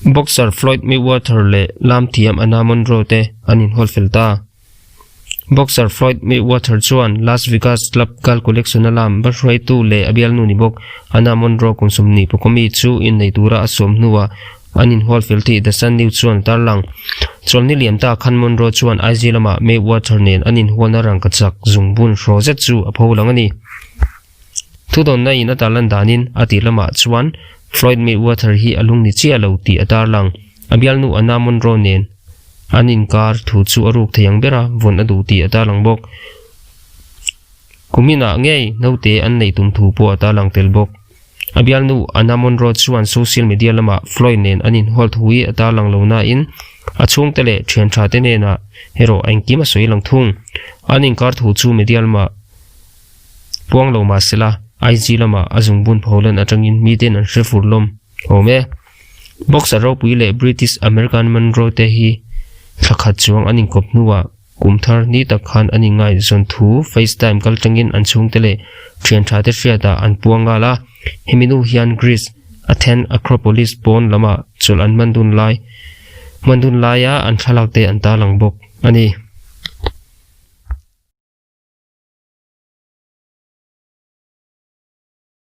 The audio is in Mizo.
Boxer Floyd Mayweather leh lamthiam Anna Monroe te an inhawl fel ta. Boxer Floyd Mayweather chuan Las Vegas Club Gal Collection-a lam va hruaitu leh a bialnu ni bawk Anna Monroe kum 20 pakawmi chu innei tura a sawm hnuah an inhawl fel tih The Sun News chuan a tarlang. Chawlhni liam ta khan Monroe chuan IG lamah Mayweather nen an inhualna rangkachak zungbun hraw zet chu a pholang a ni. Thudawnna in a tarlan danin a tih lamah chuan Floyd Mayweather hi a lung ni chiah lo tih a tarlang. A bialnu Anna Monroe nen an inkar thu chu a ruk thei ang bera vawn a duh tih a tarlang bawk. Kuminah ngei naute an neih tum thu pawh a tarlang tel bawk. A bialnu Anna Monroe chuan social media lamah Floyd nen an inhual thu hi a tarlang lo nain a chhungte leh thian tha te hnenah erawh engkim a sawi lang thung. An inkar thu chu media lamah Puang lo mah sela, IG lamah a zungbun pholan atangin miten an hre fur lawm awm e. Boxer ropui leh British American Monroe te hi thla khat chuang an inkawp hnuah kum thar ni tak khan an inngaihzawn thu FaceTime kal tangin an chhungte leh thian tha te hriatah an puang nghal a. Hemi nu hian Greece, Athens Acropolis pawn lamah chawlh an hman dun lai hman dun laia an thlalak te an tarlang bawk a ni.